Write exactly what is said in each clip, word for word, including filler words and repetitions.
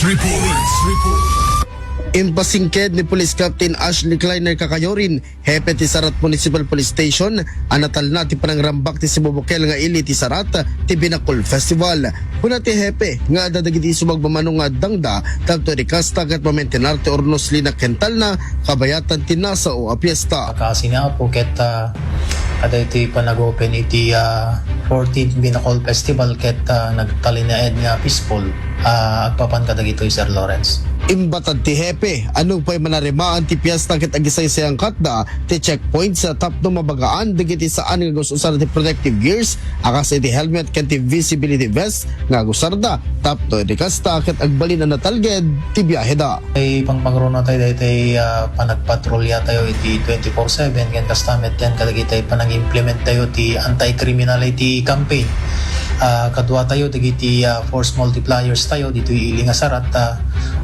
Report. Impasingked ni Police Captain Ashley Kleiner Kakayorin, hepe ti Sarat Municipal Police Station, a natalna ti panangrambak ti sibubukel nga ili ti Sarat ti Binakol Festival. Kuna ti hepe nga adda dagiti isu magmamano nga addangda tapno idi kasta ket mamentenar ti urnos lina ken talna kabayatan ti nasao a piesta. Kaasi ni Apo ket, ah, adda iti panag-open iti, ah, fourteenth Binakol Festival ket, ah, nagtalinaed nga peaceful, ah, agpapan kadagitoy, Sir Lawrence. Imbatad ti hepe, a nupay manarimaan ti piesta ket agisaysayangkatda ti checkpoints tapno mabagaan dagiti saan nga gus-usar ti protective gears a kas iti helmet ken ti visibility vest nga agusarda tapno idi kasta ket agbalin a natalged ti biaheda. Ay pangpangruna tayo daytoy, ah, panagpatrolya tayo iti twenty-four seven ken kasta met yan kadagiti panag-implement tayo ti anti-criminality campaign. Ah, kadua tayo dagiti, ah, force multipliers tayo ditoy ili nga Sarat, ah,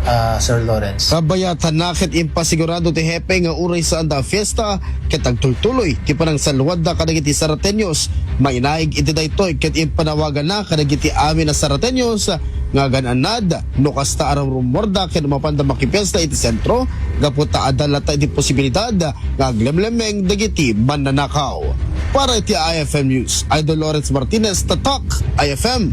ah, Sir Lawrence. Kabayatan na ket impasigurado ti hepe nga uray saanda a fiesta ket agtultuloy ti panangsalwadda kadagiti Sarateños. Mainaig iti daytoy ket impanawaganna kadagiti amin a Sarateños nga agan-annad no kasta a rumrummuarda ken mapanda makipiesta iti sentro gapu ta adda latta iti posibilidad nga aglemlemmeng dagiti mannanakaw. Para iti I F M News, Idol Lawrence Martinez, Tatak I F M.